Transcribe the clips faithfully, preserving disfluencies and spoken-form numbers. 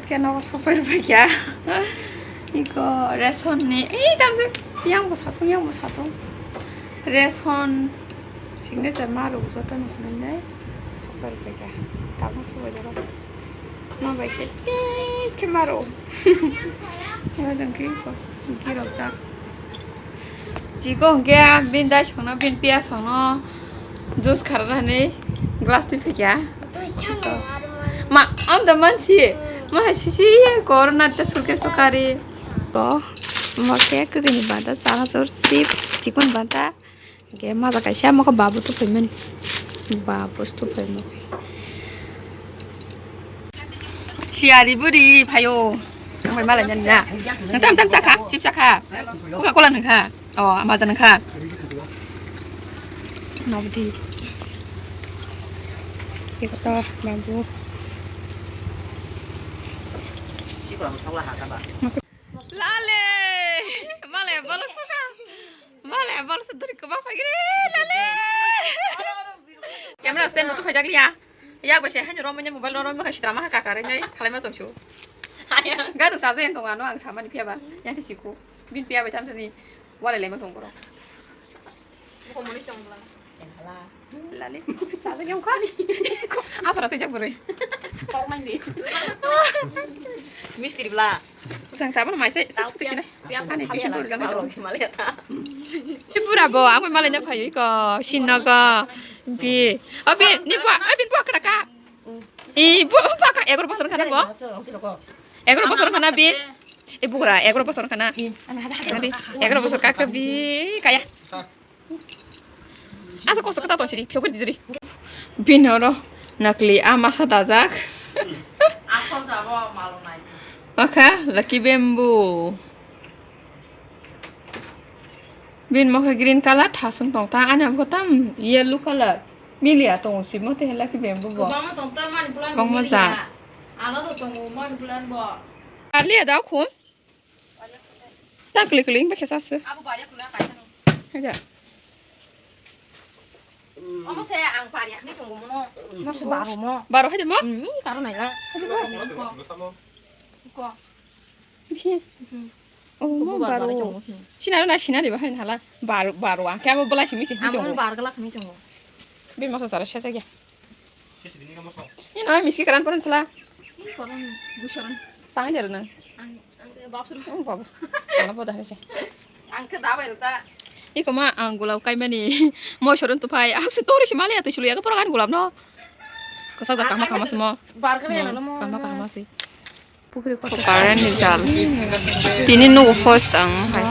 Khe nogo sopai rwbaikha. Iko ration ni, ei tamse yang bo satung, yang bo satung. Ration signature ma rwgo joto no hwnwi nai sopai rwbaikha. Tabuk sopai rwbaikha. Ma bai khe, ei khe ma rw. Wadang khe iko girok jak. Chiko hwnkhe bini dai songno, bini piya songno juice kharnani glass twi phaikha. Ma, am da mansi. Ma hai sisi ye corona ta surke sukari. Ko, ma ke kudini banta, sana sur chips, chikon banta. Ke ma da kaisa ma ko babu tu phaimani. Babu tu phaimani. Siari buri phayo. Ang bai malai nani na. Nang tam tam chakha, chip chakha. Coca Cola nangkha. Oh, maja nangkha. Nabdi. Iko to babu. Lale. Malai bala suka. Malai bala sudri ko ba pagire. Lale. Camera stand butuh pajak liya. Yak ba se hanyo rom nya mobile rom rom ka sitra ma ka kare nai khalai ma tongsu. Ga duk sa jen tong ano ang samani phiya ba. Yang ke siku. Bin phiya ba tam tani. Wale le ma tong boro. Buko moni tong bla. Lale. Sa jen yang khani. Apa rata jak boro. Kok main di. Mistri bla. Sang tabuk mai se, se suti sini. Ani bisin buru jama tong. Himalaya ta. Hibura bo, aku malai nya phayu iko, sinogo. Bi, o bi, ni bo, o bi bo kada ka. I bo, bo ka egro bosor kana bo. Egro bosor kana bi. I bugra egro bosor kana. Abi, egro bosor ka ka bi kaya. Asa kosto kata tong sini, phiyok di duri. Bini oro nakli ama sa dajak. Asol jabo malo nai. Makha lucky bamboo. Bin mokhe green color thasung tong ta, ani amkho tam yellow color. Milia tong si mote lucky bamboo bo. Bangma tong ta mani plan. Bangma ja. Ala do tong mani plan bo. Arli ada khun. Ta klik klik ba khesa se. Abo bari kula kaisa ni. Haja. Omo se ang bari akni tongo mono. Mo se baro mo. Baro haja mo? Hmm, karo nai la. Haja mo? Ko. Bihi. Oh, mo baro. Sinaro na sinari ba hain hala. Baro, baro ang khe abo belai simi se. Amo bar gala khmi tongo. Be moso sara se se ya. Ino miski karan poran sala. Ih, koran gusoran. Tangan jaru nang. Ang, ang ke babsur. Oh, babs. Ana poda hese. Ang ke dabai rata. Iko ma ang gulab kai mani. Mo soron tu phai. Ang se tori si mali ati sulu ya ke pora kan gulab no. Kosa ja kama kama simo. Bar kare na mo. Kama kama si. Current ni jal. Tini nugo first ang hai.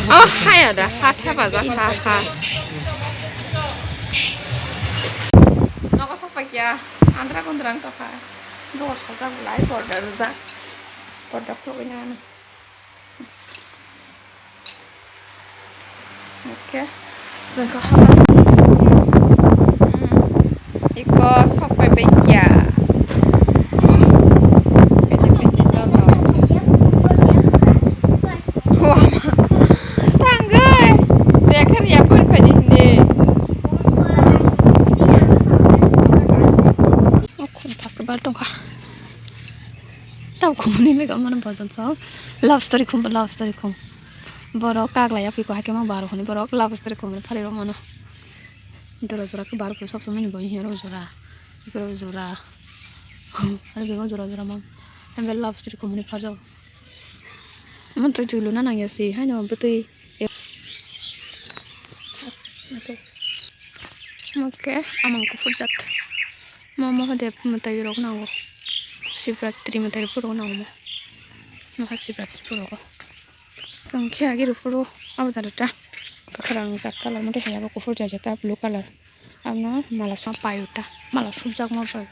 Oh, hai ada. Hat ha baja ha ha. Nogo sokpakya. Andra kundra tokha. Dor sajak bulai border jak. Border khogoi na. Oke, sengka haba. Iko sok pai pai kya. Pete pete to to. Wama. Tanggai. Rekha ria pori pai di hindi. Oke, tas ke bar tongka. Tau khumuni mega mana bazan sa. Love story khum, love story khum. Borok kaglai yaphi ko haikhe mang baro hwnwi borok love story khumani phalwi rw mano. Doro jora khe baro khe sob somoi ni bo hiya rw jora. Ikhe rw jora. Ani bego jora jora mang. Ani love story khumani pharjak. Mon twi twi luna nang ya si haino bwtwi. Oke, amang kuphur jat. Mo Mahadev mwtai rok nango. Shivratri mwtai phuru nango mo. Maha Shivratri phuru. Chwng khe agi rw phuru abo jani ta kwkhwrang jak colour mothe hai abo kuphur jat jata blue colour. Abono mala song paio ta, mala sukjakma bai.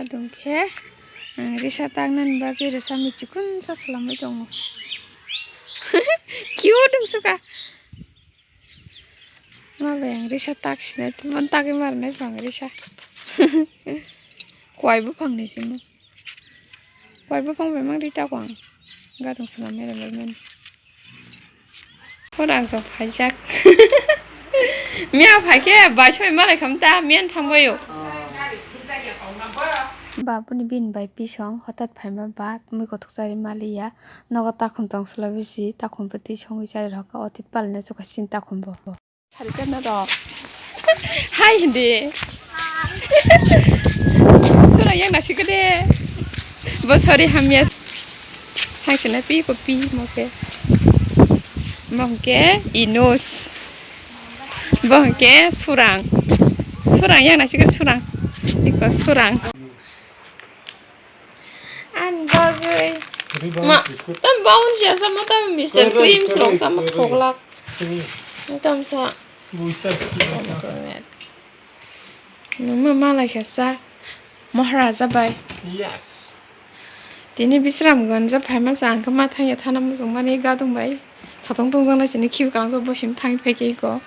Adong khe, ang risa taknani bagwi risa michikun sa swlamwi tongo. Cute wngsuka. Ma bai ang risa tak sinai, mon tagwi marnai pang risa. Kwai buphangni simi. Kwai buphang bai mang rita kwang. Gadong swnam mele mele mani. Hor ang tong phaijak. Miya phaikhe bai soi malai kham ta miyan thangbaio. Ba buni bin bai pisong hotat phaima ba mui kothok sari maliya nogo takhum tong sla bisi takhum bwtwi songwi chari rokha otit palne chukha sin takhum bo. Sari kana do. Hai hindi. Sura yang nasi kede. Bo sorry hamya. Hangsana pi ko pi mo ke. Mo ke inus. Bo ke surang. Surang yang nasi ke surang. Iko surang. An bagwi. Ma, tam baun siya sama tam Mister Cream serong sama khoklak. Tam sa. Numa malai khasa. Maharaja bai. Yes. Tini Bisramganj phaima sa ang khe ma thangya thana muchungmani gadung bai. Satong tongjaknai sini khibi kalang jok bosim thangwi phaikhe iko.